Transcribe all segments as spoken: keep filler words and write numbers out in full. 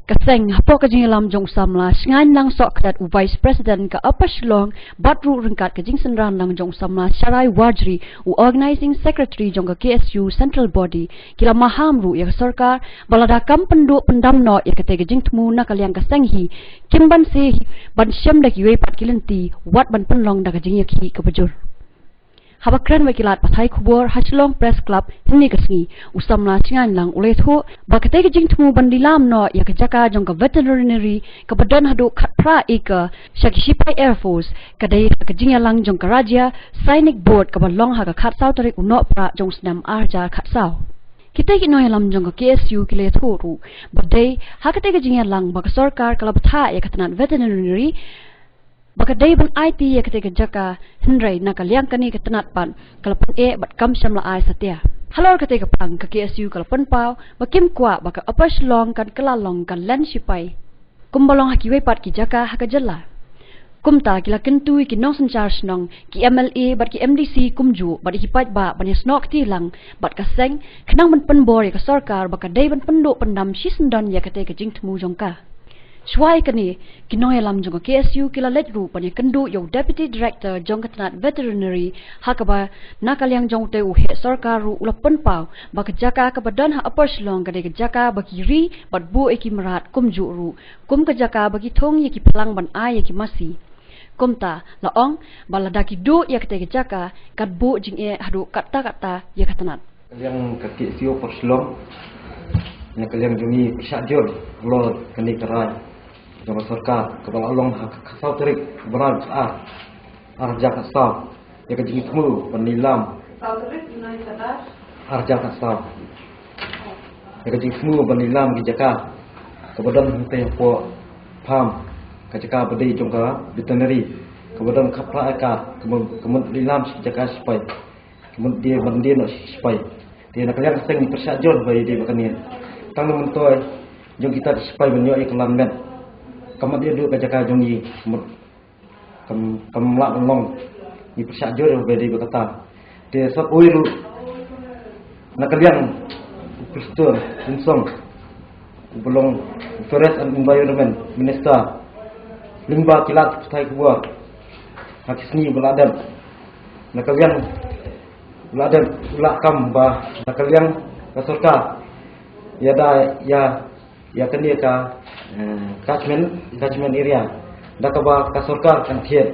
Ka seng hapoh ka jingïalam jong u samla Shngain Lang Sohkhlet, u Vice President ka Upper Shillong, bad ruh ryngkat ka jingsynran lang jong u samla Sharai Warjri, u Organizing Secretary jong ka K S U Central Body, ki la maham ruh ïa ka sorkar ba lada kam pynduh pyndam noh ïa katei ka jingthmu na ka liang ka seng hi, kim banse hi ban shem da kiwei pat ki lynti wat ban pynlong da ka jingïakhih kaba jur. Haba kren bad ki lad pathai khubor ha Shillong Press Club hynne ka sngi, u samla Shngain Lang u la ïathuh ba katei ka jingthmu ban lilam noh ïa ka jaka jong ka veterinary kaba don haduh khatphra acre sha ki shipai Air Force ka dei ha ka jingïalang jong ka Rajya Sainik Board kaba long ha ka khatsaw tarik u Nohprah jong u snem ar hajar khatsaw. Kitei ki nongïalam jong ka K S U ki la ïathuh ruh ba dei ha katei ka jingïalang ba ka sorkar ka la bthah ïa ka tnat veterinary ba ka dei ban aiti ïa katei ka jaka, hynrei na ka liang kane ka tnat pat ka la pyneh bad kam shym la ai satia. Halor katei ka phang ka K S U ka la pynpaw ba kim kwah ba ka Upper Shillong kan kylla long ka len shipai kumba long ha kiwei pat ki jaka ha ka jylla. Kumta ki la kyntu ïa ki nongsynshar shnong, ki M L A bad ki M D C kumjuh bad ïa ki paidbah ban ïasnoh kti lang bad ka seng khnang ban pynbor ïa ka sorkar ba ka dei ban pynduh pyndam shisyndon ïa katei ka jingthmu jong ka. Shuwa ïa kane, ki nongïalam jong ka K S U ki la leit ruh ban ïakynduh ïa u Deputy Director jong ka tnat veterinary, ha kaba na ka liang jong utei u heh sorkar ruh u la pynpaw ba ka jaka kaba don ha Upper Shillong ka dei ka jaka ba ki ri bad buh ïa ki mrad kumjuh ruh kum ka jaka ba ki thung ïa ki phlang ban ai ïa ki masi. Kumta la ong ba lada ki duh ïa katei ka jaka kan buh jingeh haduh katta katta ïa ka tnat. Ka liang ka K S U Upper Shillong, na ka liang jong ngi pyrshah jur halor kane ka rai jong ka sorkar kaba la long ha ka khatsaw tarik u Nohprah, ar hajar khatsaw, ïa ka jingthmu ban lilam, ar hajar khatsaw, ïa ka jingthmu ban lilam ki jaka kaba don hangtei hapoh farm, ka jaka ba dei jong ka veterinary kaba don khatphra acre, ka mut, ka mut lilam shi jaka shipai, ka mut die ban die noh shi shipai. Te na ka liang ka seng ngi pyrshah jur ba ïadei bad kane. Tang na myntoi jong kita ki shipai ban ïoh ïa ka lan met, ka mut ïa duh ka jaka jong ngi, ka mut kam, kam lah ban long. Ngi pyrshah jur ba ïadei bad kata. Te sa kawei ruh na ka liang u Prestone Tynsong uba long Forest and Environment Minister, lyngba ki lad pathai khubor ha ki sngi ba la dep, na ka liang u la dep, u la kam ba na ka liang ka sorkar ïada ïa, ïa kane ka, eh, catchment, catchment area, da kaba ka sorkar kan thied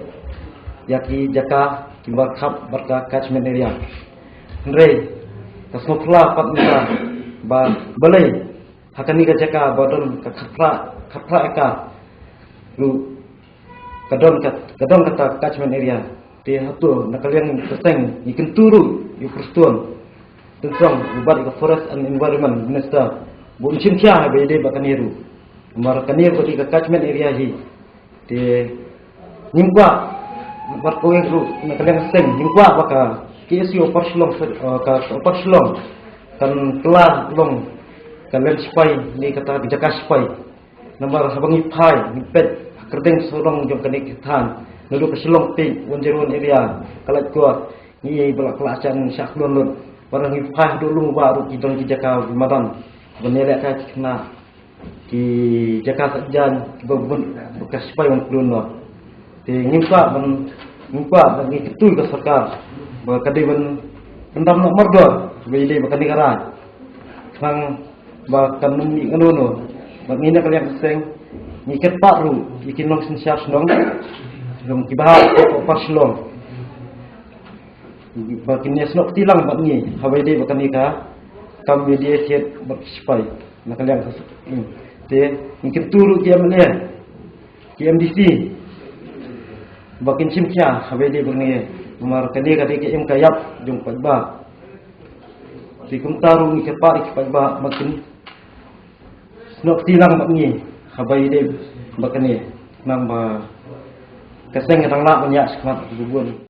ïa ki jaka kiba khap bad ka catchment area. Hynrei ka sngewphylla pat mynta ba balei ha kane ka jaka ba don ka khatphra, khatphra acre ruh ka don ka, ka don kata catchment area. Te hato na ka liang ka seng ngi kyntu ruh ïa u Prestone Tynsong uba dei ka Forest and Environment Minister ba un shim khia haba ïadei bad kane ruh. Namar kane ka dei ka catchment area hi. Te ngim kwah, namar kawei ruh na ka liang ka seng ngim kwah ba ka K S U Upper Shillong, eh, ka, ka Upper Shillong kan kylla long ka len shipai ne kata ka jaka shipai. Namar haba ngi phai ngi peit ha kyrdeng sawdong jong kane ka thaiñ, naduh ka Shillong Peak, Wanjeruan area, ka Laitkot, ngi ïohi ba la kylla shah shah khlon lut. Bad ngi phai haduh Lum Bah ruh ki don ki jaka ki madan ban ïalehkai ki khynnah, ki jaka saitjaiñ kiba bun ba ka shipai ban khlon lut. Te ngim kwah ban, ngim kwah ban, ngi kyntu ïa ka sorkar ba ka dei ban pyndam noh mardor ba ïadei bad kane ka rai. Khnang ba kan ym mih kano kano. Bad ngi na ka liang ka seng ngi kyrpad ruh ïa ki nongsynshar shnong jong kiba ha Upper Shillong ba kin ïasnoh kti lang bad ngi haba ïadei bad kane ka kam ïadei thied bad ki shipai na ka liang ka seng. Te ngi kyntu ruh ki M L A, ki M D C ba kin shim khia haba ïadei bad ngi. Namar kane ka dei ka im ka ïap jong paidbah. Te kumta ruh ngi kyrpad ïa ki paidbah ba kin snoh kti lang bad ngi haba ïadei bad kane, namar ba ka seng ka dang lah ban ïaid shakhmat ha ki bun.